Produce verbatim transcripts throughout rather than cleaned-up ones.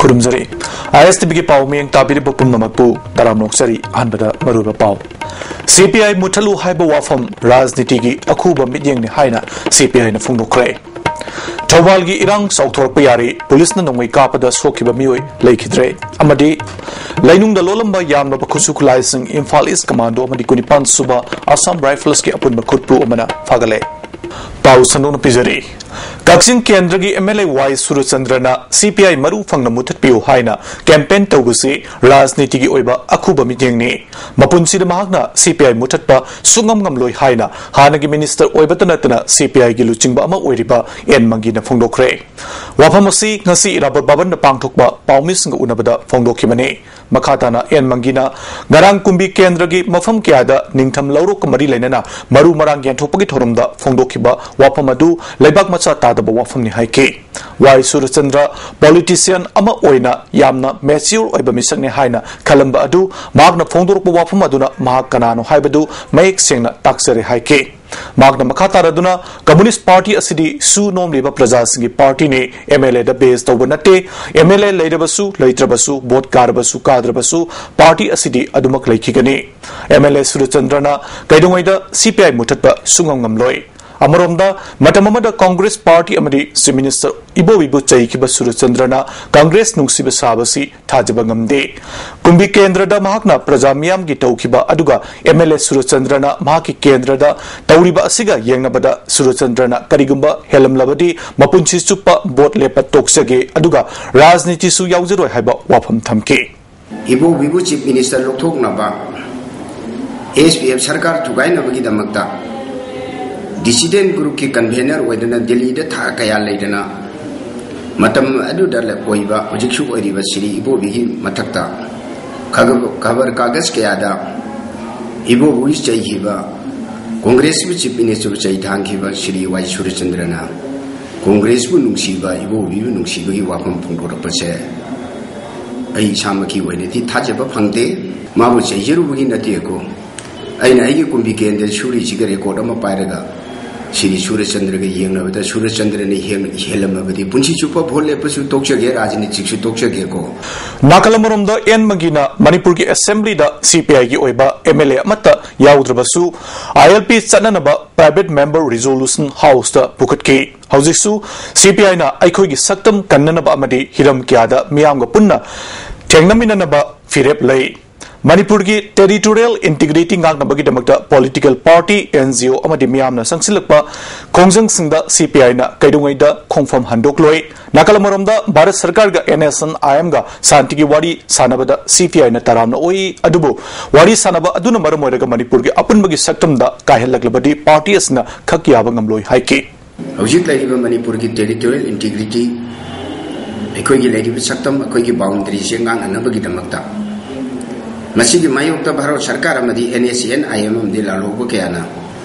ꯈꯨꯔꯨꯝꯖꯔꯤ꯫ ꯑꯥꯏ ꯑꯦꯁ T ꯚꯤꯒꯤ ꯄꯥꯎ ꯃꯤꯠꯌꯦꯡ ꯇꯥꯕꯤꯔꯤꯕ ꯄꯨꯝꯅꯃꯛꯄꯨ ꯇꯔꯥꯝꯅ ꯑꯣꯛꯆꯔꯤ꯫ ꯑꯍꯥꯟꯕꯗ ꯃꯔꯨꯑꯣꯏꯕ ꯄꯥꯎ꯫ ꯁꯤ ꯄꯤ ꯑꯥꯏ ꯃꯨꯠꯊꯠꯂꯨ ꯍꯥꯏꯕ ꯋꯥꯐꯝ ꯔꯥꯖꯅꯤꯇꯤꯒꯤ ꯑꯈꯨꯕ ꯃꯤꯠꯌꯦꯡꯅꯤ ꯍꯥꯏꯅ ꯁꯤ ꯄꯤ ꯑꯥꯏꯅ ꯐꯣꯡꯗꯣꯛꯈ꯭ꯔꯦ꯫ ꯊꯧꯕꯥꯜꯒꯤ ꯏꯔꯥꯡ ꯆꯥꯎꯊꯣꯔꯛꯄ ꯌꯥꯔꯦ, ꯄꯨꯂꯤꯁꯅ ꯅꯣꯡꯃꯩ ꯀꯥꯞꯄꯗ ꯁꯣꯛꯈꯤꯕ ꯃꯤꯑꯣꯏ ꯂꯩꯈꯤꯗ꯭ꯔꯦ꯫ ꯑꯃꯗꯤ ꯂꯩꯅꯨꯡꯗ ꯂꯣꯜꯂꯝꯕ ꯌꯥꯝꯂꯕ ꯈꯨꯠꯁꯨ ꯈꯨꯠꯂꯥꯏꯁꯤꯡ ꯏꯝꯐꯥꯜ ꯏꯁ ꯀꯃꯥꯟꯗꯣ ꯑꯃꯗꯤ ꯀꯨꯟꯅꯤꯄꯥꯟ ꯁꯨꯕ ꯑꯁꯥꯝ ꯔꯥꯏꯐꯜꯁꯀꯤ ꯑꯄꯨꯟꯕ ꯈꯨꯠꯄꯨ ꯑꯃꯅ ꯐꯥꯒꯠꯂꯦ꯫ ꯄꯥꯎ ꯁꯟꯗꯣꯛꯅ ꯄꯤꯖꯔꯤ꯫ ꯀꯛꯆꯤꯡ ꯀꯦꯟꯗ꯭ꯔꯒꯤ ꯑꯦꯝ ꯑꯦꯜ ꯑꯦ ꯋꯥꯏ ꯁꯨꯔꯆꯟꯗ꯭ꯔꯅ ꯁꯤ ꯄꯤ ꯑꯥꯏ ꯃꯔꯨ ꯐꯪꯅ ꯃꯨꯠꯊꯠꯄꯤꯌꯨ ꯍꯥꯏꯅ ꯀꯦꯝꯄꯦꯟ ꯇꯧꯕꯁꯤ ꯔꯥꯖꯅꯤꯇꯤꯒꯤ ꯑꯣꯏꯕ ꯑꯈꯨꯕ ꯃꯤꯠꯌꯦꯡꯅꯤ꯫ ꯃꯄꯨꯟꯁꯤꯗ ꯃꯍꯥꯛꯅ ꯁꯤ ꯄꯤ ꯑꯥꯏ ꯃꯨꯠꯊꯠꯄ ꯁꯨꯡꯉꯝ ꯉꯝꯂꯣꯏ ꯍꯥꯏꯅ ꯍꯥꯟꯅꯒꯤ ꯃꯤꯅꯤꯁꯇꯔ ꯑꯣꯏꯕꯇ ꯅꯠꯇꯅ ꯁꯤ ꯄꯤ ꯑꯥꯏꯒꯤ ꯂꯨꯆꯤꯡꯕ ꯑꯃ ꯑꯣꯏꯔꯤꯕ ꯑꯦꯟ ꯃꯪꯒꯤꯅ ꯐꯣꯡꯗꯣꯛꯈ꯭ꯔꯦ꯫ ꯋꯥꯐꯝ ꯑꯁꯤ ꯉꯁꯤ ꯏꯔꯥꯕꯣꯠ ꯚꯕꯟꯗ ꯄꯥꯡꯊꯣꯛꯄ ꯄꯥꯎꯃꯤꯁꯤꯡꯒ ꯎꯅꯕꯗ ꯐꯣꯡꯗꯣꯛꯈꯤꯕꯅꯤ꯫ ꯃꯈꯥ ꯇꯥꯅ ꯑꯦꯟ ꯃꯪꯒꯤꯅ ꯉꯔꯥꯡ ꯀꯨꯝꯕꯤ ꯀꯦꯟꯗ꯭ꯔꯒꯤ ꯃꯐꯝ ꯀꯌꯥꯗ ꯅꯤꯡꯊꯝ ꯂꯧꯔꯣꯛꯀ ꯃꯔꯤ ꯂꯩꯅꯅ ꯃꯔꯨ ꯃꯔꯥꯡ ꯌꯦꯟꯊꯣꯛꯄꯒꯤ ꯊꯧꯔꯝꯗ ꯐꯣꯡꯗꯣꯛꯈꯤꯕ ꯋꯥꯐꯝ ꯑꯗꯨ ꯂꯩꯕꯥꯛ ꯃꯆꯥ ꯇꯥꯗꯕ ꯋꯥꯐꯝꯅꯤ ꯍꯥꯏꯈꯤ꯫ ꯋꯥꯏ ꯁꯨꯔꯆꯟꯗ꯭ꯔ ꯄꯣꯂꯤꯇꯤꯁꯤꯌꯟ ꯑꯃ ꯑꯣꯏꯅ ꯌꯥꯝꯅ ꯃꯦꯆ꯭ꯌꯨꯔ ꯑꯣꯏꯕ ꯃꯤꯁꯛꯅꯤ ꯍꯥꯏꯅ ꯈꯜꯂꯝꯕ ꯑꯗꯨ ꯃꯍꯥꯛꯅ ꯐꯣꯡꯗꯣꯔꯛꯄ ꯋꯥꯐꯝ ꯑꯗꯨꯅ ꯃꯍꯥꯛ ꯀꯅꯥꯅꯣ ꯍꯥꯏꯕꯗꯨ ꯃꯌꯦꯛ ꯁꯦꯡꯅ ꯇꯥꯛꯆꯔꯦ ꯍꯥꯏꯈꯤ꯫ ꯃꯍꯥꯛꯅ ꯃꯈꯥ ꯇꯥꯔꯗꯨꯅ ꯀꯝꯃꯨꯅꯤꯁ꯭ꯠ ꯄꯥꯔꯇꯤ ꯑꯁꯤꯗꯤ ꯁꯨ ꯅꯣꯝꯂꯤꯕ ꯄ꯭ꯔꯖꯥꯁꯤꯡꯒꯤ ꯄꯥꯔꯇꯤꯅꯤ, ꯑꯦꯝ ꯑꯦꯜ ꯑꯦꯗ ꯕꯦꯖ ꯇꯧꯕ ꯅꯠꯇꯦ, ꯑꯦꯝ ꯑꯦꯜ ꯑꯦ ꯂꯩꯔꯕꯁꯨ ꯂꯩꯇ꯭ꯔꯕꯁꯨ, ꯚꯣꯠ ꯀꯥꯔꯕꯁꯨ ꯀꯥꯗ꯭ꯔꯕꯁꯨ ꯄꯥꯔꯇꯤ ꯑꯁꯤꯗꯤ ꯑꯗꯨꯃꯛ ꯂꯩꯈꯤꯒꯅꯤ꯫ ꯑꯦꯝ ꯑꯦꯜ ꯑꯦ ꯁꯨꯔꯆꯟꯗ꯭ꯔꯅ ꯀꯩꯗꯧꯉꯩꯗ ꯁꯤ ꯄꯤ ꯑꯥꯏ ꯃꯨꯠꯊꯠꯄ ꯁꯨꯡꯉꯝ ꯉꯝꯂꯣꯏ꯫ ꯑꯃꯔꯣꯝꯗ, ꯃꯇꯝ ꯑꯃꯗ ꯀꯪꯒ꯭ꯔꯦꯁ ꯄꯥꯔꯇꯤ ꯑꯃꯗꯤ ꯆꯤꯐ ꯃꯤꯅꯤꯁꯇꯔ ꯏꯕꯣꯕꯤꯕꯨ ꯆꯩꯈꯤꯕ ꯁꯨꯔꯆꯟꯗ꯭ꯔꯅ ꯀꯪꯒ꯭ꯔꯦꯁ ꯅꯨꯡꯁꯤꯕ ꯁꯥꯕꯁꯤ ꯊꯥꯖꯕ ꯉꯝꯗꯦ꯫ ꯀꯨꯝꯕꯤ ꯀꯦꯟꯗ꯭ꯔꯗ ꯃꯍꯥꯛꯅ ꯄ꯭ꯔꯖꯥ ꯃꯤꯌꯥꯝꯒꯤ ꯇꯧꯈꯤꯕ ꯑꯗꯨꯒ ꯑꯦꯝ ꯑꯦꯜ ꯑꯦ ꯁꯨꯔꯆꯟꯗ꯭ꯔꯅ ꯃꯍꯥꯛꯀꯤ ꯀꯦꯟꯗ꯭ꯔꯗ ꯇꯧꯔꯤꯕ ꯑꯁꯤꯒ ꯌꯦꯡꯅꯕꯗ ꯁꯨꯔꯆꯟꯗ꯭ꯔꯅ ꯀꯔꯤꯒꯨꯝꯕ ꯍꯦꯜꯂꯝꯂꯕꯗꯤ ꯃꯄꯨꯟꯁꯤ ꯆꯨꯞꯄ ꯚꯣꯠ ꯂꯦꯞꯄ ꯇꯣꯛꯆꯒꯦ ꯑꯗꯨꯒ ꯔꯥꯖꯅꯤꯇꯤꯁꯨ ꯌꯥꯎꯖꯔꯣꯏ ꯍꯥꯏꯕ ꯋꯥꯐꯝ ꯊꯝꯈꯤ꯫ ꯏꯕꯣꯕꯤꯕꯨ ꯆꯤꯐ ꯃꯤꯅꯤꯁꯇꯔ ꯂꯧꯊꯣꯛꯅꯕ ꯑꯦꯁ ꯄꯤ ꯑꯦꯐ ꯁꯔꯀꯥꯔ ꯊꯨꯒꯥꯏꯅꯕꯒꯤꯗꯃꯛꯇ ꯗꯤꯁꯤꯗꯦꯟ ꯒ꯭ꯔꯨꯞꯀꯤ ꯀꯟꯚꯦꯅꯔ ꯑꯣꯏꯗꯨꯅ ꯗꯤꯜꯂꯤꯗ ꯊꯥ ꯀꯌꯥ ꯂꯩꯗꯅ ꯃꯇꯝ ꯑꯗꯨꯗ ꯑꯣꯏꯕ, ꯍꯧꯖꯤꯛꯁꯨ ꯑꯣꯏꯔꯤꯕ ꯁ꯭ꯔꯤ ꯏꯕꯣꯕꯤꯒꯤ ꯃꯊꯛꯇ ꯈꯒ-, ꯈꯕꯔ ꯀꯥꯒꯖ ꯀꯌꯥꯗ ꯏꯕꯣꯕꯤꯕꯨ ꯆꯩꯈꯤꯕ, ꯀꯣꯡꯒ꯭ꯔꯦꯁꯄꯨ ꯆꯤꯐ ꯃꯤꯅꯤꯁꯇꯔꯕꯨ ꯆꯩ ꯊꯥꯡꯈꯤꯕ ꯁ꯭ꯔꯤ ꯋꯥꯏ ꯁꯨꯔꯆꯟꯗ꯭ꯔꯅ ꯀꯣꯡꯒ꯭ꯔꯦꯁꯄꯨ ꯅꯨꯡꯁꯤꯕ, ꯏꯕꯣꯕꯤꯕꯨ ꯅꯨꯡꯁꯤꯕꯒꯤ ꯋꯥꯐꯝ ꯐꯣꯡꯗꯣꯔꯛꯄꯁꯦ ꯑꯩ ꯏꯁꯥꯃꯛꯀꯤ ꯑꯣꯏꯅꯗꯤ ꯊꯥꯖꯕ ꯐꯪꯗꯦ꯫ ꯃꯥꯕꯨ ꯆꯩꯖꯔꯨꯕꯒꯤ ꯅꯠꯇꯦꯀꯣ꯫ ꯑꯩꯅ ꯑꯩꯒꯤ ꯀꯨꯝꯕꯤ ꯀꯦꯟꯗ꯭ꯔ ꯁꯨꯔꯤꯁꯤꯒ ꯔꯦꯀꯣꯔꯗ ꯑꯃ ꯄꯥꯏꯔꯒ ꯁꯤꯔꯤ ꯁꯨꯔꯆꯟꯗ꯭ꯔꯒ ꯌꯦꯡꯅꯕꯗ ꯁꯨꯔꯆꯟꯗ꯭ꯔꯅ ꯍꯦꯟ-, ꯍꯦꯜꯂꯝꯃꯕꯗꯤ ꯄꯨꯟꯁꯤ ꯆꯨꯞꯄ ꯚꯣꯠ ꯂꯦꯞꯄꯁꯨ ꯇꯣꯛꯆꯒꯦ, ꯔꯥꯖꯅꯤꯇꯤꯛꯁꯨ ꯇꯣꯛꯆꯒꯦꯀꯣ꯫ ꯅꯥꯀꯜ ꯑꯃꯔꯣꯝꯗ ꯑꯦꯟ ꯃꯪꯒꯤꯅ ꯃꯅꯤꯄꯨꯔꯒꯤ ꯑꯦꯁꯦꯝꯕ꯭ꯂꯤꯗ ꯁꯤ ꯄꯤ ꯑꯥꯏꯒꯤ ꯑꯣꯏꯕ ꯑꯦꯝ ꯑꯦꯜ ꯑꯦ ꯑꯃꯠꯇ ꯌꯥꯎꯗ꯭ꯔꯕꯁꯨ ꯑꯥꯏ ꯑꯦꯜ ꯄꯤ ꯆꯠꯅꯅꯕ private member resolution House ꯇ ꯄꯨꯈꯠꯈꯤ꯫ ꯍꯧꯖꯤꯛꯁꯨ ꯁꯤ ꯄꯤ ꯑꯥꯏꯅ ꯑꯩꯈꯣꯏꯒꯤ ꯁꯛꯇꯝ ꯀꯟꯅꯅꯕ ꯑꯃꯗꯤ ꯍꯤꯔꯝ ꯀꯌꯥꯗ ꯃꯤꯌꯥꯝꯒ ꯄꯨꯟꯅ ꯊꯦꯡꯅꯃꯤꯟꯅꯅꯕ ꯐꯤꯔꯦꯞ ꯂꯩ꯫ ꯃꯅꯤꯄꯨꯔꯒꯤ territorial integrity ꯉꯥꯛꯅꯕꯒꯤꯗꯃꯛꯇ political party, N G O ꯑꯃꯗꯤ ꯃꯤꯌꯥꯝꯅ ꯆꯪꯁꯤꯜꯂꯛꯄ ꯈꯣꯡꯖꯪꯁꯤꯡꯗ ꯁꯤ ꯄꯤ ꯑꯥꯏꯅ ꯀꯩꯗꯧꯉꯩꯗ ꯈꯣꯡꯐꯝ ꯍꯟꯗꯣꯛꯂꯣꯏ꯫ ꯅꯥꯀꯜ ꯑꯃꯔꯣꯝꯗ ꯚꯥꯔꯠ ꯁꯔꯀꯥꯔꯒ ꯑꯦꯟ ꯑꯦꯁ ꯑꯦꯟ ꯑꯥꯏ ꯑꯦꯝꯒ ꯁꯥꯟꯇꯤꯒꯤ ꯋꯥꯔꯤ ꯁꯥꯟꯅꯕꯗ ꯁꯤ ꯄꯤ ꯑꯥꯏꯅ ꯇꯔꯥꯝꯅ ꯑꯣꯛꯏ꯫ ꯑꯗꯨꯕꯨ ꯋꯥꯔꯤ ꯁꯥꯟꯅꯕ ꯑꯗꯨꯅ ꯃꯔꯝ ꯑꯣꯏꯔꯒ ꯃꯅꯤꯄꯨꯔꯒꯤ ꯑꯄꯨꯟꯕꯒꯤ ꯁꯛꯇꯝꯗ ꯀꯥꯏꯍꯜꯂꯛꯂꯕꯗꯤ ꯄꯥꯔꯇꯤ ꯑꯁꯤꯅ ꯈꯛ ꯌꯥꯕ ꯉꯝꯂꯣꯏ ꯍꯥꯏꯈꯤ꯫ ꯍꯧꯖꯤꯛ ꯂꯩꯔꯤꯕ ꯃꯅꯤꯄꯨꯔꯒꯤ territorial integrity, ꯑꯩꯈꯣꯏꯒꯤ ꯂꯩꯔꯤꯕ ꯁꯛꯇꯝ, ꯑꯩꯈꯣꯏꯒꯤ boundary ꯁꯦ ꯉꯥꯛꯅꯅꯕꯒꯤꯗꯃꯛꯇ ꯃꯁꯤꯒꯤ ꯃꯥꯌꯣꯛꯇ ꯚꯥꯔꯠ ꯁꯔꯀꯥꯔ ꯑꯃꯗꯤ N S N I M ꯑꯃꯗꯤ ꯂꯥꯜꯍꯧꯕ ꯀꯌꯥꯅ,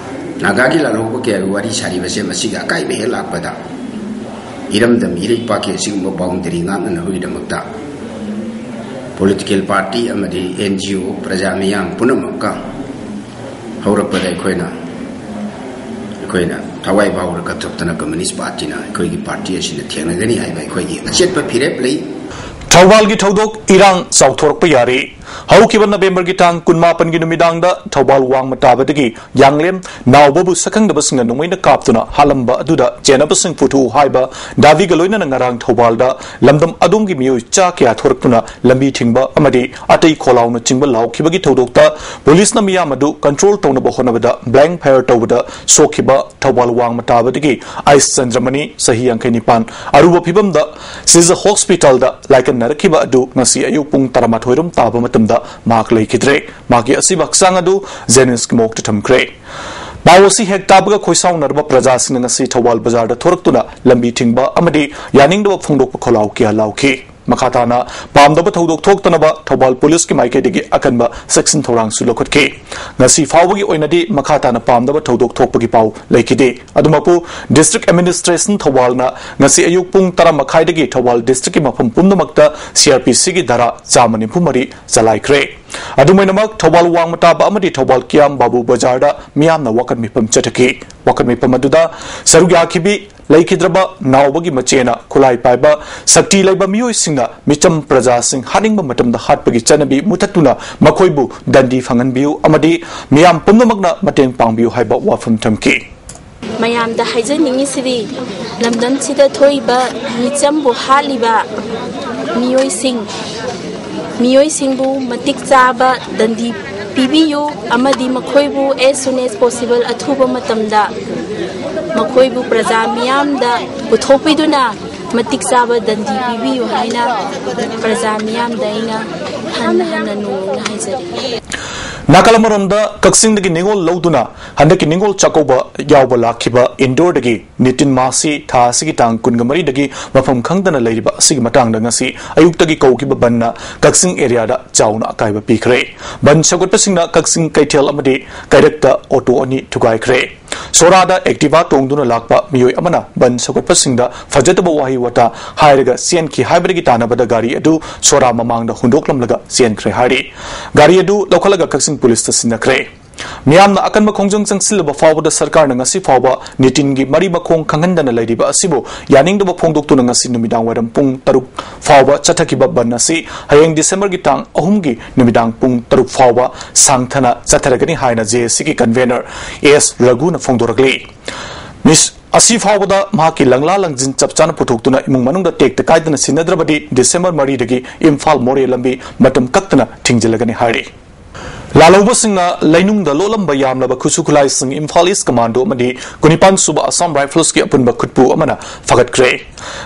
ꯅꯥꯒꯥꯒꯤ ꯂꯥꯜꯍꯧꯕ ꯀꯌꯥꯒꯤ ꯋꯥꯔꯤ ꯁꯥꯔꯤꯕꯁꯦ, ꯃꯁꯤꯒꯤ ꯑꯀꯥꯏꯕ ꯍꯦꯛ ꯂꯥꯛꯄꯗ ꯏꯔꯝꯗꯝ ꯏꯔꯩꯄꯥꯛꯀꯤ ꯑꯁꯤꯒꯨꯝꯕ boundary ꯉꯥꯛꯅꯅꯕꯒꯤꯗꯃꯛꯇ political party ꯑꯃꯗꯤ ꯑꯦꯟ ꯖꯤ ꯑꯣ, ꯄ꯭ꯔꯖꯥ ꯃꯤꯌꯥꯝ ꯄꯨꯝꯅꯃꯛꯀ ꯍꯧꯔꯛꯄꯗ ꯑꯩꯈꯣꯏꯅ, ꯑꯩꯈꯣꯏꯅ ꯊꯋꯥꯏ ꯐꯥꯎꯔ ꯀꯠꯊꯣꯛꯇꯅ ꯀꯝꯃꯨꯅꯤꯁ ꯄꯥꯔꯇꯤꯅ ꯑꯩꯈꯣꯏꯒꯤ ꯄꯥꯔꯇꯤ ꯑꯁꯤꯅ ꯊꯦꯡꯅꯒꯅꯤ ꯍꯥꯏꯕ ꯑꯩꯈꯣꯏꯒꯤ ꯑꯆꯦꯠꯄ ꯐꯤꯔꯦꯞ ꯂꯩ꯫ ꯊꯧꯕꯥꯜꯒꯤ ꯊꯧꯗꯣꯛ ꯏꯔꯥꯡ ꯆꯥꯎꯊꯣꯔꯛꯄ ꯌꯥꯔꯦ꯫ ꯍꯧꯈꯤꯕ ꯅꯕꯦꯝꯕꯔꯒꯤ ꯇꯥꯡ ꯀꯨꯟꯃꯥꯄꯟꯒꯤ ꯅꯨꯃꯤꯗꯥꯡꯗ ꯊꯧꯕꯥꯜ ꯋꯥꯡꯃ ꯇꯥꯕꯗꯒꯤ ꯌꯥꯡꯂꯦꯝ ꯅꯥꯎꯕꯕꯨ ꯁꯛꯈꯪꯗꯕꯁꯤꯡꯅ ꯅꯣꯡꯃꯩꯅ ꯀꯥꯞꯇꯨꯅ ꯍꯥꯠꯂꯝꯕ ꯑꯗꯨꯗ ꯆꯦꯟꯅꯕꯁꯤꯡ ꯄꯨꯊꯣꯛꯎ ꯍꯥꯏꯕ ꯗꯥꯕꯤꯒ ꯂꯣꯏꯅꯅ ꯉꯔꯥꯡ ꯊꯧꯕꯥꯜꯗ ꯂꯝꯗꯝ ꯑꯗꯣꯝꯒꯤ ꯃꯤꯑꯣꯏ ꯆꯥ ꯀꯌꯥ ꯊꯣꯔꯛꯇꯨꯅ ꯂꯝꯕꯤ ꯊꯤꯡꯕ ꯑꯃꯗꯤ ꯑꯇꯩ ꯈꯣꯜꯂꯥꯎꯅꯆꯤꯡꯕ ꯂꯥꯎꯈꯤꯕꯒꯤ ꯊꯧꯗꯣꯛꯇ ꯄꯨꯂꯤꯁꯅ ꯃꯤꯌꯥꯝ ꯑꯗꯨ control ꯇꯧꯅꯕ ꯍꯣꯠꯅꯕꯗ blank fire ꯇꯧꯕꯗ ꯁꯣꯛꯈꯤꯕ ꯊꯧꯕꯥꯜ ꯋꯥꯡꯃ ꯇꯥꯕꯗꯒꯤ ꯑꯩꯁ ꯆꯟꯗ꯭ꯔꯃꯅꯤ, ꯆꯍꯤ ꯌꯥꯡꯈꯩ ꯅꯤꯄꯥꯟ, ꯑꯔꯨꯕ ꯐꯤꯕꯝꯗ ꯁꯤꯖ ꯍꯣꯁꯄꯤꯇꯥꯜꯗ ꯂꯥꯏꯀꯠꯅꯔꯛꯈꯤꯕ ꯑꯗꯨ ꯉꯁꯤ ꯑꯌꯨꯛ ꯄꯨꯡ ꯇꯔꯥꯃꯥꯊꯣꯏ ꯔꯣꯝ ꯇꯥꯕ ꯃꯇꯝꯗ ꯃꯍꯥꯛ ꯂꯩꯈꯤꯗ꯭ꯔꯦ꯫ ꯃꯍꯥꯛꯀꯤ ꯑꯁꯤꯕ ꯍꯛꯆꯥꯡ ꯑꯗꯨ ꯖꯦꯅꯤꯝꯁꯀꯤ ꯃꯣꯔꯒꯇ ꯊꯝꯈ꯭ꯔꯦ꯫ ꯄꯥꯎ ꯑꯁꯤ ꯍꯦꯛ ꯇꯥꯕꯒ ꯈꯣꯏꯁꯥꯎꯅꯔꯕ ꯄ꯭ꯔꯖꯥꯁꯤꯡꯅ ꯉꯁꯤ ꯊꯧꯕꯥꯜ ꯕꯖꯥꯔꯗ ꯊꯣꯔꯛꯇꯨꯅ ꯂꯝꯕꯤ ꯊꯤꯡꯕ ꯑꯃꯗꯤ ꯌꯥꯅꯤꯡꯗꯕ ꯐꯣꯡꯗꯣꯛꯄ ꯈꯣꯜꯂꯥꯎ ꯀꯌꯥ ꯂꯥꯎꯈꯤ꯫ ꯃꯈꯥ ꯇꯥꯅ ꯄꯥꯝꯗꯕ ꯊꯧꯗꯣꯛ ꯊꯣꯛꯇꯅꯕ ꯊꯧꯕꯥꯜ ꯄꯨꯂꯤꯁꯀꯤ ꯃꯥꯏꯀꯩꯗꯒꯤ ꯑꯀꯟꯕ ꯆꯦꯛꯁꯤꯟ ꯊꯧꯔꯥꯡꯁꯨ ꯂꯧꯈꯠꯈꯤ꯫ ꯉꯁꯤ ꯐꯥꯎꯕꯒꯤ ꯑꯣꯏꯅꯗꯤ ꯃꯈꯥ ꯇꯥꯅ ꯄꯥꯝꯗꯕ ꯊꯧꯗꯣꯛ ꯊꯣꯛꯄꯒꯤ ꯄꯥꯎ ꯂꯩꯈꯤꯗꯦ꯫ ꯑꯗꯨꯃꯛꯄꯨ, ꯗꯤꯁꯇ꯭ꯔꯤꯛ ꯑꯦꯗꯃꯤꯅꯤꯁꯇ꯭ꯔꯦꯁꯟ ꯊꯧꯕꯥꯜꯅ ꯉꯁꯤ ꯑꯌꯨꯛ ꯄꯨꯡ ꯇꯔꯥ ꯃꯈꯥꯏꯗꯒꯤ ꯊꯧꯕꯥꯜ ꯗꯤꯁꯇ꯭ꯔꯤꯛꯀꯤ ꯃꯐꯝ ꯄꯨꯝꯅꯃꯛꯇ ꯁꯤ ꯑꯥꯔ ꯄꯤ ꯁꯤꯒꯤ ꯙꯥꯔꯥ ꯆꯥꯝꯃ ꯅꯤꯐꯨ ꯃꯔꯤ ꯆꯂꯥꯏꯈ꯭ꯔꯦ꯫ ꯑꯗꯨꯃꯥꯏꯅꯃꯛ, ꯊꯧꯕꯥꯜ ꯋꯥꯡꯃ ꯇꯥꯕ ꯑꯃꯗꯤ ꯊꯧꯕꯥꯜ ꯀꯤꯌꯥꯝ ꯕꯥꯕꯨ ꯕꯖꯥꯔꯗ ꯃꯤꯌꯥꯝꯅ ꯋꯥꯀꯠ ꯃꯤꯐꯝ ꯆꯠꯊꯈꯤ꯫ ꯋꯥꯀꯠ ꯃꯤꯐꯝ ꯑꯗꯨꯗ ꯁꯔꯨꯛ ꯌꯥꯈꯤꯕꯤ ꯂꯩꯈꯤꯗ꯭ꯔꯕ ꯅꯥꯎꯕꯒꯤ ꯃꯆꯦꯅ ꯈꯨꯠꯂꯥꯏ ꯄꯥꯏꯕ ꯁꯛꯇꯤ ꯂꯩꯕ ꯃꯤꯑꯣꯏꯁꯤꯡꯅ ꯃꯤꯆꯝ ꯄ꯭ꯔꯖꯥꯁꯤꯡ ꯍꯥꯠꯅꯤꯡꯕ ꯃꯇꯝꯗ ꯍꯥꯠꯄꯒꯤ ꯆꯠꯅꯕꯤ ꯃꯨꯊꯠꯇꯨꯅ ꯃꯈꯣꯏꯕꯨ ꯗꯟꯗꯤ ꯐꯪꯍꯟꯕꯤꯌꯨ ꯑꯃꯗꯤ ꯃꯤꯌꯥꯝ ꯄꯨꯝꯅꯃꯛꯅ ꯃꯇꯦꯡ ꯄꯥꯡꯕꯤꯌꯨ ꯍꯥꯏꯕ ꯋꯥꯐꯝ ꯊꯝꯈꯤ꯫ ꯃꯌꯥꯝꯗ ꯍꯥꯏꯖꯅꯤꯡꯉꯤꯁꯤꯗꯤ, ꯂꯝꯗꯝꯁꯤꯗ ꯊꯣꯛꯏꯕ ꯃꯤꯆꯝꯕꯨ ꯍꯥꯠꯂꯤꯕ ꯃꯤꯑꯣꯏꯁꯤꯡ, ꯃꯤꯑꯣꯏꯁꯤꯡꯕꯨ ꯃꯇꯤꯛ ꯆꯥꯕ ꯗꯟꯗꯤ ꯄꯤꯕꯤꯌꯨ ꯑꯃꯗꯤ ꯃꯈꯣꯏꯕꯨ as soon as possible, ꯑꯊꯨꯕ ꯃꯇꯝꯗ ꯃꯈꯣꯏꯕꯨ ꯄ꯭ꯔꯖꯥ ꯃꯤꯌꯥꯝꯗ ꯄꯨꯊꯣꯛꯄꯤꯗꯨꯅ ꯃꯇꯤꯛ ꯆꯥꯕ ꯗꯟꯗꯤ ꯄꯤꯕꯤꯌꯨ ꯍꯥꯏꯅ ꯄ꯭ꯔꯖꯥ ꯃꯤꯌꯥꯝꯗ ꯑꯩꯅ ꯍꯟꯅ ꯍꯟꯅ ꯅꯣꯡꯃ ꯍꯥꯏꯖꯔꯤ꯫ ꯅꯥꯀꯜ ꯑꯃꯔꯣꯝꯗ, ꯀꯛꯆꯤꯡꯗꯒꯤ ꯅꯤꯉꯣꯜ ꯂꯧꯗꯨꯅ ꯍꯟꯗꯛꯀꯤ ꯅꯤꯉꯣꯜ ꯆꯥꯛꯀꯧꯕ ꯌꯥꯎꯕ ꯂꯥꯛꯈꯤꯕ ꯏꯟꯗꯣꯔꯗꯒꯤ ꯅꯤꯇꯤꯟ ꯃꯥꯁꯤ ꯊꯥ ꯑꯁꯤꯒꯤ ꯇꯥꯡ ꯀꯨꯟꯃꯔꯤꯗꯒꯤ ꯃꯐꯝ ꯈꯪꯗꯅ ꯂꯩꯔꯤꯕ ꯑꯁꯤꯒꯤ ꯃꯇꯥꯡꯗ ꯉꯁꯤ ꯑꯌꯨꯛꯇꯒꯤ ꯀꯧꯈꯤꯕ ꯕꯟꯅ ꯀꯛꯆꯤꯡ ꯑꯦꯔꯤꯌꯥꯗ ꯆꯥꯎꯅ ꯑꯀꯥꯏꯕ ꯄꯤꯈ꯭ꯔꯦ꯫ ꯕꯟ ꯁꯧꯒꯠꯄꯁꯤꯡꯅ ꯀꯛꯆꯤꯡ ꯀꯩꯊꯦꯜ ꯑꯃꯗꯤ ꯀꯩꯔꯛꯇ ꯑꯣꯇꯣ ꯑꯅꯤ ꯊꯨꯒꯥꯏꯈ꯭ꯔꯦ꯫ ꯁꯣꯔꯥꯗ ꯑꯦꯛꯇꯤꯚꯥ ꯇꯣꯡꯗꯨꯅ ꯂꯥꯛꯄ ꯃꯤꯑꯣꯏ ꯑꯃꯅ ꯕꯟ ꯁꯧꯒꯠꯄꯁꯤꯡꯗ ꯐꯖꯗꯕ ꯋꯥꯍꯩ ꯋꯥꯇꯥ ꯍꯥꯏꯔꯒ ꯆꯦꯟꯈꯤ ꯍꯥꯏꯕꯗꯒꯤ ꯇꯥꯟꯅꯕꯗ ꯒꯥꯔꯤ ꯑꯗꯨ ꯁꯣꯔꯥ ꯃꯃꯥꯡꯗ ꯍꯨꯟꯗꯣꯛꯂꯝꯂꯒ ꯆꯦꯟꯈ꯭ꯔꯦ ꯍꯥꯏꯔꯤ꯫ ꯒꯥꯔꯤ ꯑꯗꯨ ꯂꯧꯈꯠꯂꯒ ꯀꯛꯆꯤꯡ ꯄꯨꯂꯤꯁꯇ ꯁꯤꯟꯅꯈ꯭ꯔꯦ꯫ ꯃꯤꯌꯥꯝꯅ ꯑꯀꯟꯕ ꯈꯣꯡꯖꯪ ꯆꯪꯁꯤꯜꯂꯕ ꯐꯥꯎꯕꯗ ꯁꯔꯀꯥꯔꯅ ꯉꯁꯤ ꯐꯥꯎꯕ ꯅꯤꯇꯤꯟꯒꯤ ꯃꯔꯤ ꯃꯈꯣꯡ ꯈꯪꯍꯟꯗꯅ ꯂꯩꯔꯤꯕ ꯑꯁꯤꯕꯨ ꯌꯥꯅꯤꯡꯗꯕ ꯐꯣꯡꯗꯣꯛꯇꯨꯅ ꯉꯁꯤ ꯅꯨꯃꯤꯗꯥꯡ ꯋꯥꯏꯔꯝ ꯄꯨꯡ ꯇꯔꯨꯛ ꯐꯥꯎꯕ ꯆꯠꯊꯈꯤꯕ ꯕꯟ ꯑꯁꯤ ꯍꯌꯦꯡ ꯗꯤꯁꯦꯝꯕꯔꯒꯤ ꯇꯥꯡ ꯑꯍꯨꯝꯒꯤ ꯅꯨꯃꯤꯗꯥꯡ ꯄꯨꯡ ꯇꯔꯨꯛ ꯐꯥꯎꯕ ꯁꯥꯡꯊꯅ ꯆꯠꯊꯔꯒꯅꯤ ꯍꯥꯏꯅ ꯖꯦ ꯑꯦ ꯁꯤꯒꯤ ꯀꯟꯚꯦꯅꯔ ꯑꯦꯁ ꯔꯘꯨꯅ ꯐꯣꯡꯗꯣꯔꯛꯂꯤ꯫ ꯃꯤꯁ ꯑꯁꯤ ꯐꯥꯎꯕꯗ ꯃꯍꯥꯛꯀꯤ ꯂꯪꯂꯥ ꯂꯪꯖꯤꯟ ꯆꯞ ꯆꯥꯅ ꯄꯨꯊꯣꯛꯇꯨꯅ ꯏꯃꯨꯡ ꯃꯅꯨꯡꯗ ꯇꯦꯛꯇ ꯀꯥꯏꯗꯅ ꯁꯤꯟꯅꯗ꯭ꯔꯕꯗꯤ ꯗꯤꯁꯦꯝꯕꯔ ꯃꯔꯤꯗꯒꯤ ꯏꯝꯐꯥꯜ ꯃꯣꯔꯦ ꯂꯝꯕꯤ ꯃꯇꯝ ꯀꯛꯇꯅ ꯊꯤꯡꯖꯤꯜꯂꯒꯅꯤ ꯍꯥꯏꯔꯤ꯫ ꯂꯥꯜꯍꯧꯕꯁꯤꯡꯅ ꯂꯩꯅꯨꯡꯗ ꯂꯣꯠꯂꯝꯕ ꯌꯥꯝꯂꯕ ꯈꯨꯠꯁꯨ ꯈꯨꯠꯂꯥꯏꯁꯤꯡ ꯏꯝꯐꯥꯜ ꯏꯁ ꯀꯃꯥꯟꯗꯣ ꯑꯃꯗꯤ ꯀꯨꯟꯅꯤꯄꯥꯟ ꯁꯨꯕ ꯑꯁꯥꯝ ꯔꯥꯏꯐꯜꯁꯀꯤ ꯑꯄꯨꯟꯕ ꯈꯨꯠꯄꯨ ꯑꯃꯅ ꯐꯒꯠꯈ꯭ꯔꯦ꯫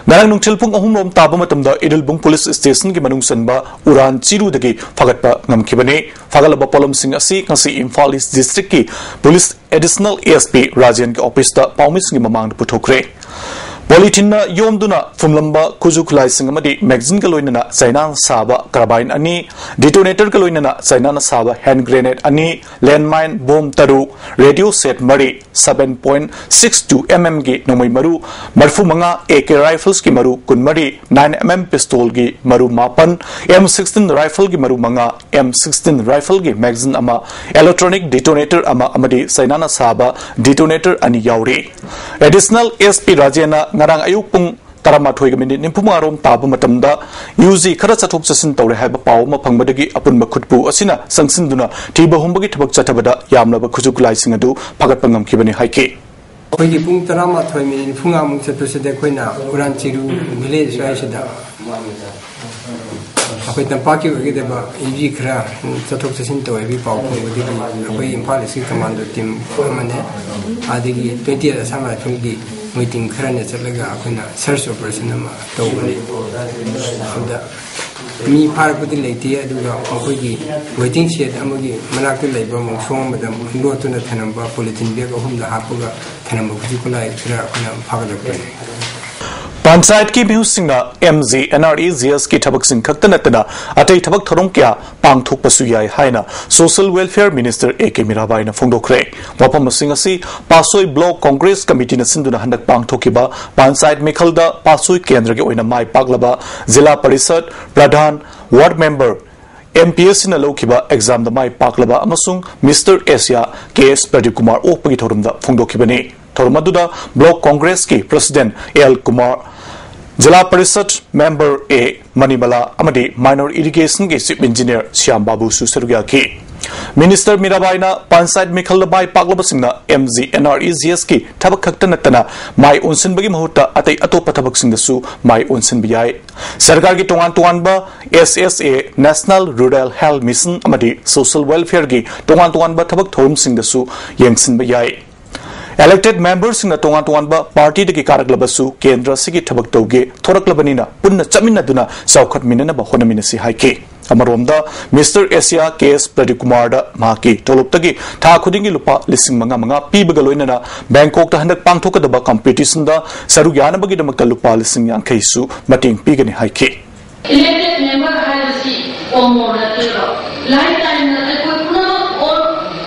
ꯉꯔꯥꯡ ꯅꯨꯡꯊꯤꯜ ꯄꯨꯡ ꯑꯍꯨꯝ ꯔꯣꯝ ꯇꯥꯕ ꯃꯇꯝꯗ ꯏꯔꯤꯜꯕꯨꯡ ꯄꯨꯂꯤꯁ ꯁ꯭ꯇꯦꯁꯟꯒꯤ ꯃꯅꯨꯡ ꯆꯟꯕ ꯎꯔꯥꯟ ꯆꯤꯔꯨꯗꯒꯤ ꯐꯒꯠꯄ ꯉꯝꯈꯤꯕꯅꯤ꯫ ꯐꯒꯠꯂꯕ ꯄꯣꯠꯂꯝꯁꯤꯡ ꯑꯁꯤ ꯉꯁꯤ ꯏꯝꯐꯥꯜ ꯏꯁ ꯗꯤꯁꯇ꯭ꯔꯤꯛꯀꯤ police additional A S P ꯔꯥꯖꯦꯟꯒꯤ ꯑꯣꯐꯤꯁꯇ ꯄꯥꯎꯃꯤꯁꯤꯡꯒꯤ ꯃꯃꯥꯡꯗ ꯄꯨꯊꯣꯛꯈ꯭ꯔꯦ꯫ ꯄꯣꯂꯤꯊꯤꯟꯅ ꯌꯣꯝꯗꯨꯅ ꯐꯨꯝꯂꯝꯕ ꯈꯨꯠꯁꯨ ꯈꯨꯠꯂꯥꯏꯁꯤꯡ ꯑꯃꯗꯤ ꯃꯦꯒꯥꯖꯤꯟꯒ ꯂꯣꯏꯅꯅ ꯆꯥꯏꯅꯥꯅ ꯁꯥꯕ ꯀꯔꯕꯥꯏꯟ ꯑꯅꯤ, ꯗꯤꯇꯣꯅꯦꯇꯔꯒ ꯂꯣꯏꯅꯅ ꯆꯥꯏꯅꯥꯅ ꯁꯥꯕ ꯍꯦꯟ ꯒ꯭ꯔꯦꯅꯦꯗ ꯑꯅꯤ, ꯂꯦꯟꯃꯥꯏꯟ ꯕꯣꯝ ꯇꯔꯨꯛ, ꯔꯦꯗꯤꯑꯣ ꯁꯦꯠ ꯃꯔꯤ, seven point six two mm ꯒꯤ ꯅꯣꯡꯃꯩ ꯃꯔꯨ ꯃꯔꯤꯐꯨ ꯃꯉꯥ, AK rifles ꯀꯤ ꯃꯔꯨ ꯀꯨꯟꯃꯔꯤ, nine mm pistol ꯒꯤ ꯃꯔꯨ ꯃꯥꯄꯟ, M sixteen rifle ꯒꯤ ꯃꯔꯨ ꯃꯉꯥ, M sixteen rifle ꯒꯤ magazine ꯑꯃ, electronic detonator ꯑꯃ ꯑꯃꯗꯤ ꯆꯥꯏꯅꯥꯅ ꯁꯥꯕ detonator ꯑꯅꯤ ꯌꯥꯎꯔꯤ꯫ Additional SP ꯔꯥꯖꯦꯟꯅ ꯉꯔꯥꯡ ꯑꯌꯨꯛ ꯄꯨꯡ ꯇꯔꯥꯃꯥꯊꯣꯏꯒ ꯃꯤꯅꯤꯠ ꯅꯤꯐꯨ ꯃꯉꯥ ꯔꯣꯝ ꯇꯥꯕ ꯃꯇꯝꯗ ꯌꯨ ꯖꯤ ꯈꯔ ꯆꯠꯊꯣꯛ ꯆꯠꯁꯤꯟ ꯇꯧꯔꯦ ꯍꯥꯏꯕ ꯄꯥꯎ ꯑꯃ ꯐꯪꯕꯗꯒꯤ ꯑꯄꯨꯟꯕ ꯈꯨꯠꯄꯨ ꯑꯁꯤꯅ ꯆꯪꯁꯤꯟꯗꯨꯅ ꯊꯤꯕ ꯍꯨꯝꯕꯒꯤ ꯊꯕꯛ ꯆꯠꯊꯕꯗ ꯌꯥꯝꯂꯕ ꯈꯨꯠꯁꯨ ꯈꯨꯠꯂꯥꯏꯁꯤꯡ ꯑꯗꯨ ꯐꯥꯒꯠꯄ ꯉꯝꯈꯤꯕꯅꯤ ꯍꯥꯏꯈꯤ꯫ ꯑꯩꯈꯣꯏꯒꯤ ꯄꯨꯡ ꯇꯔꯥꯃꯥꯊꯣꯏ ꯃꯤꯅꯤꯠ ꯅꯤꯐꯨ ꯃꯉꯥꯃꯨꯛ ꯆꯠꯄꯁꯤꯗ ꯑꯩꯈꯣꯏꯅ ꯎꯔꯥꯟ ꯆꯤꯔꯨ ꯚꯤꯂꯦꯖ ꯁ꯭ꯋꯥꯏꯁꯤꯗ ꯑꯩꯈꯣꯏ ꯇꯝꯄꯥꯛꯀꯤ ꯑꯣꯏꯒꯗꯕ ꯌꯨ ꯖꯤ ꯈꯔ ꯆꯠꯊꯣꯛ ꯆꯠꯁꯤꯟ ꯇꯧꯋꯦ ꯍꯥꯏꯕꯒꯤ ꯄꯥꯎ ꯐꯪꯕꯗꯒꯤ ꯑꯩꯈꯣꯏ ꯏꯝꯐꯥꯜ ꯏꯁꯀꯤ ꯀꯃꯥꯟꯗꯣ ꯇꯤꯝ ꯑꯃꯅꯦ, ꯑꯗꯒꯤ twenty eight Assam Rifle ꯒꯤ ꯃꯣꯏ ꯇꯤꯝ ꯈꯔꯅ ꯆꯠꯂꯒ ꯑꯩꯈꯣꯏꯅ ꯁꯔꯆ ꯑꯣꯄꯔꯦꯁꯟ ꯑꯃ ꯇꯧꯕꯅꯤ꯫ ꯑꯗꯨꯗ ꯃꯤ ꯐꯥꯔꯛꯄꯗꯤ ꯂꯩꯇꯦ, ꯑꯗꯨꯒ ꯃꯈꯣꯏꯒꯤ ꯋꯦꯇꯤꯡ ꯁꯦꯠ ꯑꯃꯒꯤ ꯃꯅꯥꯛꯇ ꯂꯩꯕ ꯃꯣꯡꯁꯣꯡ ꯑꯃꯗ ꯂꯣꯠꯇꯨꯅ ꯊꯅꯝꯕ ꯄꯣꯂꯤꯊꯤꯟ ꯕꯦꯒ ꯑꯍꯨꯝꯗ ꯍꯥꯞꯄꯒ ꯊꯅꯝꯕ ꯈꯨꯠꯁꯨ ꯈꯨꯠꯂꯥꯏ ꯈꯔ ꯑꯩꯈꯣꯏꯅ ꯐꯥꯒꯠꯂꯛꯄꯅꯤ꯫ ꯄꯟꯆꯥꯌꯠꯀꯤ ꯃꯤꯍꯨꯠꯁꯤꯡꯅ M G N R E G S ꯀꯤ ꯊꯕꯛꯁꯤꯡ ꯈꯛꯇ ꯅꯠꯇꯅ ꯑꯇꯩ ꯊꯕꯛ ꯊꯧꯔꯝ ꯀꯌꯥ ꯄꯥꯡꯊꯣꯛꯄꯁꯨ ꯌꯥꯏ ꯍꯥꯏꯅ Social Welfare Minister A K ꯃꯤꯔꯥꯕꯥꯏꯅ ꯐꯣꯡꯗꯣꯛꯈ꯭ꯔꯦ꯫ ꯋꯥꯐꯝꯁꯤꯡ ꯑꯁꯤ ꯄꯥꯠꯁꯣꯏ Block Congress Committee ꯅ ꯁꯤꯟꯗꯨꯅ ꯍꯟꯗꯛ ꯄꯥꯡꯊꯣꯛꯈꯤꯕ ꯄꯟꯆꯥꯌꯠ ꯃꯤꯈꯜꯗ ꯄꯥꯠꯁꯣꯏ ꯀꯦꯟꯗ꯭ꯔꯒꯤ ꯑꯣꯏꯅ ꯃꯥꯏ ꯄꯥꯛꯂꯕ ꯖꯤꯂꯥ ꯄꯔꯤꯁꯠ ꯄ꯭ꯔꯙꯥꯟ, ꯋꯥꯔꯗ ꯃꯦꯝꯕꯔ, M P S ꯁꯤꯅ ꯂꯧꯈꯤꯕ ꯑꯦꯛꯖꯥꯝꯗ ꯃꯥꯏ ꯄꯥꯛꯂꯕ ꯑꯃꯁꯨꯡ Mister Asia K S Pradeep Kumar ꯑꯣꯛꯄꯒꯤ ꯊꯧꯔꯝꯗ ꯐꯣꯡꯗꯣꯛꯈꯤꯕꯅꯤ꯫ ꯊꯧꯔꯝ ꯑꯗꯨꯗ Block Congress ꯀꯤ President L Kumar, zila parishad member A ꯃꯅꯤꯃꯂꯥ ꯑꯃꯗꯤ Minor Irrigation ꯒꯤ Chief Engineer ꯁ꯭ꯌꯥꯝ ꯕꯥꯕꯨꯁꯨ ꯁꯔꯨꯛ ꯌꯥꯈꯤ꯫ ꯃꯤꯅꯤꯁꯇꯔ ꯃꯤꯔꯥꯕꯥꯏꯅ ꯄꯟꯆꯥꯌꯠ ꯃꯤꯈꯜꯗ ꯃꯥꯏ ꯄꯥꯛꯂꯕꯁꯤꯡꯅ M G N R E G S ꯀꯤ ꯊꯕꯛ ꯈꯛꯇ ꯅꯠꯇꯅ ꯃꯥꯏ ꯑꯣꯟꯁꯤꯟꯕꯒꯤ ꯃꯍꯨꯠꯇ ꯑꯇꯩ ꯑꯇꯣꯞꯄ ꯊꯕꯛꯁꯤꯡꯗꯁꯨ ꯃꯥꯏ ꯑꯣꯟꯁꯤꯟꯕ ꯌꯥꯏ꯫ ꯁꯔꯀꯥꯔꯒꯤ ꯇꯣꯉꯥꯟ ꯇꯣꯉꯥꯟꯕ S S A, National Rural Health Mission ꯑꯃꯗꯤ Social Welfare ꯒꯤ ꯇꯣꯉꯥꯟ ꯇꯣꯉꯥꯟꯕ ꯊꯕꯛ ꯊꯧꯔꯝꯁꯤꯡꯗꯁꯨ ꯌꯦꯡꯁꯤꯟꯕ ꯌꯥꯏ꯫ Elected member ꯁꯤꯡꯅ ꯇꯣꯉꯥꯟ ꯇꯣꯉꯥꯟꯕ party ꯗꯒꯤ ꯀꯥꯔꯛꯂꯕꯁꯨ ꯀꯦꯟꯗ꯭ꯔ ꯑꯁꯤꯒꯤ ꯊꯕꯛ ꯇꯧꯒꯦ ꯊꯣꯔꯛꯂꯕꯅꯤꯅ ꯄꯨꯟꯅ ꯆꯠꯃꯤꯟꯅꯗꯨꯅ ꯆꯥꯎꯈꯠꯃꯤꯟꯅꯅꯕ ꯍꯣꯠꯅꯃꯤꯟꯅꯁꯤ ꯍꯥꯏꯈꯤ꯫ ꯑꯃꯔꯣꯝꯗ, ꯃꯤꯁꯇꯔ ꯑꯦꯁꯤꯌꯥ ꯀꯦ ꯑꯦꯁ ꯄ꯭ꯔꯗꯤꯞ ꯀꯨꯃꯥꯔꯗ ꯃꯍꯥꯛꯀꯤ ꯇꯣꯂꯣꯞꯇꯒꯤ ꯊꯥ ꯈꯨꯗꯤꯡꯒꯤ ꯂꯨꯄꯥ ꯂꯤꯁꯤꯡ ꯃꯉꯥ ꯃꯉꯥ ꯄꯤꯕꯒ ꯂꯣꯏꯅꯅ ꯕꯦꯡꯀꯣꯛꯇ ꯍꯟꯗꯛ ꯄꯥꯡꯊꯣꯛꯀꯗꯕ ꯀꯝꯄꯤꯇꯤꯁꯟꯗ ꯁꯔꯨꯛ ꯌꯥꯅꯕꯒꯤꯗꯃꯛꯇ ꯂꯨꯄꯥ ꯂꯤꯁꯤꯡ ꯌꯥꯡꯈꯩꯁꯨ ꯃꯇꯦꯡ ꯄꯤꯒꯅꯤ ꯍꯥꯏꯈꯤ꯫ Elected member ꯍꯥꯏꯕꯁꯤ ꯀꯣꯃꯣ ꯅꯠꯇꯦꯕ꯫ Lifetime ꯅ ꯑꯩꯈꯣꯏ ꯄꯨꯝꯅꯃꯛ all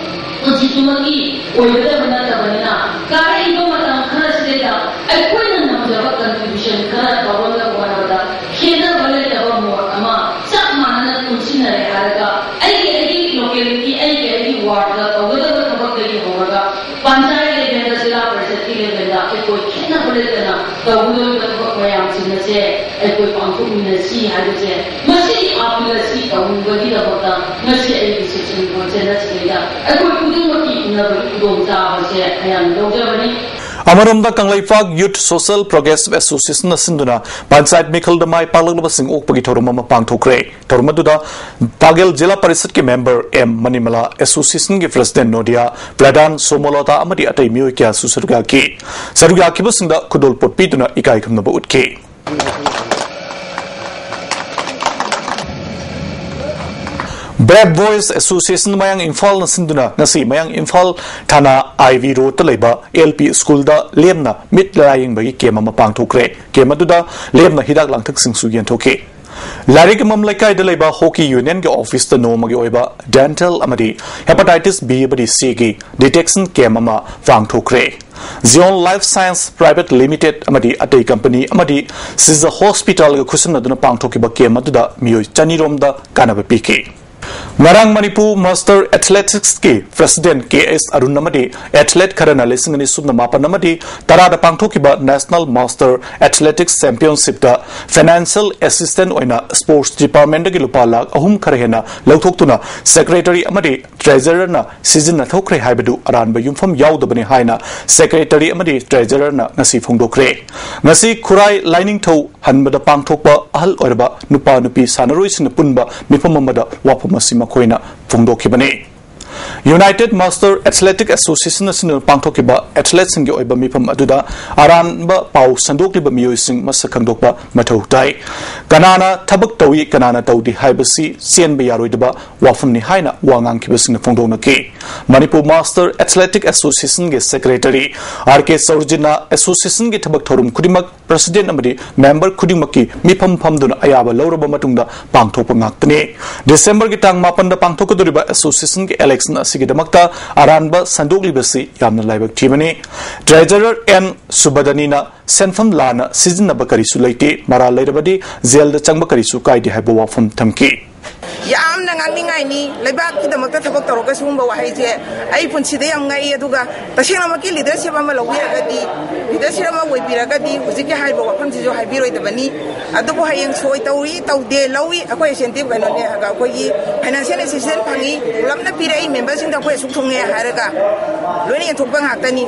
ꯄꯨꯟꯁꯤꯗꯨꯃꯛꯀꯤ ꯑꯣꯏꯒꯗꯕ ꯅꯠꯇꯕꯅꯤꯅ, ꯀꯥꯔꯛꯏꯕ ꯃꯇꯝ ꯈꯔꯁꯤꯗꯩꯗ ꯑꯩꯈꯣꯏꯅ ꯉꯝꯖꯕ contribution ꯈꯔ ꯇꯧꯔꯒ ꯍꯣꯠꯅꯕꯗ ꯈꯦꯠꯅꯕ ꯂꯩꯇꯕ ꯃꯣꯠ ꯑꯃ, ꯆꯞ ꯃꯥꯟꯅꯅ ꯄꯨꯟꯁꯤꯟꯅꯔꯦ ꯍꯥꯏꯔꯒ, ꯑꯩꯒꯤ ꯑꯩꯒꯤ locality, ꯑꯩꯒꯤ ꯑꯩꯒꯤ ward ꯇ ꯇꯧꯒꯗꯕ ꯊꯕꯛꯇꯒꯤ ꯍꯧꯔꯒ ꯄꯟꯆꯥꯌꯠ level ꯗ, ꯖꯤꯂꯥ ꯄꯔꯤꯁꯠꯀꯤ level ꯗ ꯑꯩꯈꯣꯏ ꯈꯦꯠꯅꯕ ꯂꯩꯇꯅ ꯇꯧꯒꯗꯧꯔꯤꯕ ꯊꯕꯛ ꯃꯌꯥꯝꯁꯤꯡ ꯑꯁꯦ ꯑꯩꯈꯣꯏ ꯄꯥꯡꯊꯣꯛꯃꯤꯟꯅꯁꯤ ꯍꯥꯏꯕꯁꯦ, ꯃꯁꯤꯒꯤ ꯑꯥꯄꯤꯜ ꯑꯁꯤ ꯇꯧꯅꯕꯒꯤꯗꯃꯛꯇ ꯉꯁꯤ ꯑꯩꯒꯤ ꯁꯦꯁꯟ ꯀꯣꯟꯁꯦꯟꯁ ꯑꯁꯤꯗꯩꯗ ꯑꯩꯈꯣꯏ ꯈꯨꯗꯤꯡꯃꯛꯀꯤ ꯎꯅꯕꯒꯤ ꯈꯨꯗꯣꯡꯆꯥꯕꯁꯦ ꯑꯩꯍꯥꯛꯅ ꯂꯧꯖꯕꯅꯤ꯫ ꯑꯃꯔꯣꯝꯗ, Kangleipak Youth Social Progressive Association ꯅ ꯁꯤꯟꯗꯨꯅ ꯄꯟꯆꯥꯌꯠ ꯃꯤꯈꯜꯗ ꯃꯥꯏ ꯄꯥꯛꯂꯛꯂꯕꯁꯤꯡ ꯑꯣꯛꯄꯒꯤ ꯊꯧꯔꯝ ꯑꯃ ꯄꯥꯡꯊꯣꯛꯈ꯭ꯔꯦ꯫ ꯊꯧꯔꯝ ꯑꯗꯨꯗ ꯄꯥꯒꯦꯜ ꯖꯤꯂꯥ ꯄꯔꯤꯁꯠꯀꯤ ꯃꯦꯝꯕꯔ ꯑꯦꯝ ꯃꯅꯤꯃꯂꯥ, ꯑꯦꯁꯣꯁꯤꯌꯦꯁꯟꯒꯤ ꯄ꯭ꯔꯁꯤꯗꯦꯟꯠ ꯅꯣꯗꯤꯌꯥ ꯄ꯭ꯔꯙꯥꯟ ꯁꯣꯃꯣꯂꯇꯥ ꯑꯃꯗꯤ ꯑꯇꯩ ꯃꯤꯑꯣꯏ ꯀꯌꯥꯁꯨ ꯁꯔꯨꯛ ꯌꯥꯈꯤ꯫ ꯁꯔꯨꯛ ꯌꯥꯈꯤꯕꯁꯤꯡꯗ ꯈꯨꯗꯣꯜꯄꯣꯠ ꯄꯤꯗꯨꯅ ꯏꯀꯥꯏ ꯈꯨꯝꯅꯕ ꯎꯠꯈꯤ꯫ Brave Voice Association ꯃꯌꯥꯡ ꯏꯝꯐꯥꯜꯅ ꯁꯤꯟꯗꯨꯅ ꯉꯁꯤ ꯃꯌꯥꯡ ꯏꯝꯐꯥꯜ ꯊꯥꯅꯥ ꯑꯥꯏ ꯚꯤ ꯔꯣꯗꯇ ꯂꯩꯕ ꯑꯦꯜ ꯄꯤ ꯁ꯭ꯀꯨꯜꯗ ꯂꯦꯝꯅ ꯃꯤꯠ ꯂꯥꯌꯦꯡꯕꯒꯤ ꯀꯦꯝ ꯑꯃ ꯄꯥꯡꯊꯣꯛꯈ꯭ꯔꯦ꯫ ꯀꯦꯝ ꯑꯗꯨꯗ ꯂꯦꯝꯅ ꯍꯤꯗꯥꯛ ꯂꯥꯡꯊꯛꯁꯤꯡꯁꯨ ꯌꯦꯟꯊꯣꯛꯈꯤ꯫ ꯂꯥꯏꯔꯤꯛ ꯏꯃꯝ ꯂꯩꯀꯥꯏꯗ ꯂꯩꯕ ꯍꯣꯀꯤ ꯌꯨꯅꯤꯌꯟꯒꯤ ꯑꯣꯐꯤꯁꯇ ꯅꯣꯡꯃꯒꯤ ꯑꯣꯏꯕ ꯗꯦꯟꯇꯦꯜ ꯑꯃꯗꯤ ꯍꯦꯄꯥꯇꯥꯏꯇꯤꯁ ꯕꯤ ꯑꯃꯗꯤ ꯁꯤꯒꯤ ꯗꯤꯇꯦꯛꯁꯟ ꯀꯦꯝ ꯑꯃ ꯄꯥꯡꯊꯣꯛꯈ꯭ꯔꯦ꯫ ꯖꯤꯑꯣꯟ ꯂꯥꯏꯐ ꯁꯥꯏꯟꯁ ꯄ꯭ꯔꯥꯏꯚꯦꯠ ꯂꯤꯃꯤꯇꯦꯗ ꯑꯃꯗꯤ ꯑꯇꯩ ꯀꯝꯄꯅꯤ ꯑꯃꯗꯤ ꯁꯤꯖ ꯍꯣꯁꯄꯤꯇꯥꯜꯒ ꯈꯨꯠꯁꯝꯅꯗꯨꯅ ꯄꯥꯡꯊꯣꯛꯈꯤꯕ ꯀꯦꯝ ꯑꯗꯨꯗ ꯃꯤꯑꯣꯏ ꯆꯅꯤ ꯔꯣꯝꯗ ꯀꯥꯟꯅꯕ ꯄꯤꯈꯤ꯫ ꯉꯔꯥꯡ ꯃꯅꯤꯄꯨꯔ ꯃꯥꯁꯇꯔ ꯑꯦꯊꯂꯦꯇꯤꯛꯁꯀꯤ ꯄ꯭ꯔꯁꯤꯗꯦꯟꯠ ꯀꯦ ꯑꯦꯁ ꯑꯔꯨꯟ ꯑꯃꯗꯤ ꯑꯦꯊꯂꯦꯠ ꯈꯔꯅ ꯂꯤꯁꯤꯡ ꯑꯅꯤ ꯁꯨꯞꯅ ꯃꯥꯄꯟ ꯑꯃꯗꯤ ꯇꯔꯥꯗ ꯄꯥꯡꯊꯣꯛꯈꯤꯕ ꯅꯦꯁꯅꯦꯜ ꯃꯥꯁꯇꯔ ꯑꯦꯊꯂꯦꯇꯤꯛꯁ ꯆꯦꯝꯄꯤꯌꯟꯁꯤꯞꯇ ꯐꯥꯏꯅꯥꯟꯁꯤꯌꯦꯜ ꯑꯦꯁꯤꯁꯇꯦꯟꯠ ꯑꯣꯏꯅ ꯁ꯭ꯄꯣꯔꯠꯁ ꯗꯤꯄꯥꯔꯠꯃꯦꯟꯠꯇꯒꯤ ꯂꯨꯄꯥ ꯂꯥꯈ ꯑꯍꯨꯝ ꯈꯔ ꯍꯦꯟꯅ ꯂꯧꯊꯣꯛꯇꯨꯅ ꯁꯦꯀ꯭ꯔꯦꯇꯔꯤ ꯑꯃꯗꯤ ꯇ꯭ꯔꯦꯖꯔꯔꯅ ꯁꯤꯖꯤꯟꯅꯊꯣꯛꯈ꯭ꯔꯦ ꯍꯥꯏꯕꯗꯨ ꯑꯔꯥꯟꯕ ꯌꯨꯝꯐꯝ ꯌꯥꯎꯗꯕꯅꯤ ꯍꯥꯏꯅ ꯁꯦꯀ꯭ꯔꯦꯇꯔꯤ ꯑꯃꯗꯤ ꯇ꯭ꯔꯦꯖꯔꯔꯅ ꯉꯁꯤ ꯐꯣꯡꯗꯣꯛꯈ꯭ꯔꯦ꯫ ꯉꯁꯤ ꯈꯨꯔꯥꯏ ꯂꯥꯏꯅꯤꯡꯊꯧ ꯍꯟꯕꯗ ꯄꯥꯡꯊꯣꯛꯄ ꯑꯍꯜ ꯑꯣꯏꯔꯕ ꯅꯨꯄꯥ ꯅꯨꯄꯤ ꯁꯥꯟꯅꯔꯣꯏꯁꯤꯡꯅ ꯄꯨꯟꯕ ꯃꯤꯐꯝ ꯑꯃꯗ ꯋꯥꯐꯝ ꯑꯁꯤ ꯃꯈꯣꯏꯅ ꯐꯣꯡꯗꯣꯛꯈꯤꯕꯅꯤ꯫ United Master Athletic Association ꯑꯁꯤꯅ ꯄꯥꯡꯊꯣꯛꯈꯤꯕ ꯑꯦꯊꯂꯦꯠꯁꯤꯡꯒꯤ ꯑꯣꯏꯕ ꯃꯤꯐꯝ ꯑꯗꯨꯗ ꯑꯔꯥꯟꯕ ꯄꯥꯎ ꯁꯟꯗꯣꯛꯂꯤꯕ ꯃꯤꯑꯣꯏꯁꯤꯡ ꯃꯁꯛ ꯈꯪꯗꯣꯛꯄ ꯃꯊꯧ ꯇꯥꯏ꯫ ꯀꯅꯥꯅ ꯊꯕꯛ ꯇꯧꯏ, ꯀꯅꯥꯅ ꯇꯧꯗꯦ ꯍꯥꯏꯕꯁꯤ ꯆꯦꯟꯕ ꯌꯥꯔꯣꯏꯗꯕ ꯋꯥꯐꯝꯅꯤ ꯍꯥꯏꯅ ꯋꯥ ꯉꯥꯡꯈꯤꯕꯁꯤꯡꯅ ꯐꯣꯡꯗꯣꯛꯅꯈꯤ꯫ Manipur master athletic ꯑꯦꯁꯣꯁꯤꯌꯦꯁꯟꯒꯤ secretary R ꯀꯦ ꯆꯧꯔꯖꯤꯠꯅ ꯑꯦꯁꯣꯁꯤꯌꯦꯁꯟꯒꯤ ꯊꯕꯛ ꯊꯧꯔꯝ ꯈꯨꯗꯤꯡꯃꯛ ꯄ꯭ꯔꯁꯤꯗꯦꯟꯠ ꯑꯃꯗꯤ ꯃꯦꯝꯕꯔ ꯈꯨꯗꯤꯡꯃꯛꯀꯤ ꯃꯤꯐꯝ ꯐꯝꯗꯨꯅ ꯑꯌꯥꯕ ꯂꯧꯔꯕ ꯃꯇꯨꯡꯗ ꯄꯥꯡꯊꯣꯛꯄ ꯉꯥꯛꯇꯅꯤ꯫ ꯗꯤꯁꯦꯝꯕꯔꯒꯤ ꯇꯥꯡ ꯃꯥꯄꯟꯗ ꯄꯥꯡꯊꯣꯛꯀꯗꯧꯔꯤꯕ ꯑꯦꯁꯣꯁꯤꯌꯦꯁꯟꯒꯤ ꯏꯂꯦꯛꯁꯟ ꯑꯁꯤꯒꯤꯗꯃꯛꯇ ꯑꯔꯥꯟꯕ ꯁꯟꯗꯣꯛꯂꯤꯕꯁꯤ ꯌꯥꯝꯅ ꯂꯥꯏꯕꯛ ꯊꯤꯕꯅꯤ꯫ ꯇ꯭ꯔꯦꯖꯔꯔ ꯑꯦꯟ ꯁꯨꯕꯗꯅꯤꯅ ꯁꯦꯟꯐꯝ ꯂꯥꯟꯅ ꯁꯤꯖꯤꯟꯅꯕ ꯀꯔꯤꯁꯨ ꯂꯩꯇꯦ, ꯃꯔꯥꯜ ꯂꯩꯔꯕꯗꯤ ꯖꯦꯜꯗ ꯆꯪꯕ ꯀꯔꯤꯁꯨ ꯀꯥꯏꯗꯦ ꯍꯥꯏꯕ ꯋꯥꯐꯝ ꯊꯝꯈꯤ꯫ ꯌꯥꯝꯅ ꯉꯥꯡꯅꯤꯡꯉꯥꯏꯅꯤ꯫ ꯂꯩꯕꯥꯛꯀꯤꯗꯃꯛꯇ ꯊꯕꯛ ꯇꯧꯔꯒ ꯁꯤꯒꯨꯝꯕ ꯋꯥꯍꯩꯁꯦ ꯑꯩ ꯄꯨꯟꯁꯤꯗ ꯌꯥꯝ ꯉꯛꯏ꯫ ꯑꯗꯨꯒ ꯇꯁꯦꯡꯅꯃꯛꯀꯤ ꯂꯤꯗꯔꯁꯤꯞ ꯑꯃ ꯂꯧꯕꯤꯔꯒꯗꯤ, ꯂꯤꯗꯔꯁꯤꯞ ꯑꯃ ꯑꯣꯏꯕꯤꯔꯒꯗꯤ ꯍꯧꯖꯤꯛꯀꯤ ꯍꯥꯏꯔꯤꯕ ꯋꯥꯐꯝꯁꯤꯁꯨ ꯍꯥꯏꯕꯤꯔꯣꯏꯗꯕꯅꯤ꯫ ꯑꯗꯨꯕꯨ ꯍꯌꯦꯡ ꯁꯣꯏ ꯇꯧꯏ ꯇꯧꯗꯦ, ꯂꯧꯏ, ꯑꯩꯈꯣꯏ ꯏꯟꯁꯦꯟꯇꯤꯞ ꯀꯩꯅꯣꯅꯦ, ꯑꯩꯈꯣꯏꯒꯤ ꯐꯥꯏꯅꯥꯟꯁꯤꯌꯦꯜ ꯑꯦꯁꯤꯁꯇꯦꯟꯁ ꯐꯪꯏ, ꯄꯨꯂꯞꯅ ꯄꯤꯔꯛꯏ, ꯃꯦꯝꯕꯔꯁꯤꯡꯗ ꯑꯩꯈꯣꯏ ꯑꯁꯨꯛ ꯊꯨꯡꯉꯦ ꯍꯥꯏꯔꯒ ꯂꯣꯏꯅ ꯌꯦꯟꯊꯣꯛꯄ ꯉꯥꯛꯇꯅꯤ꯫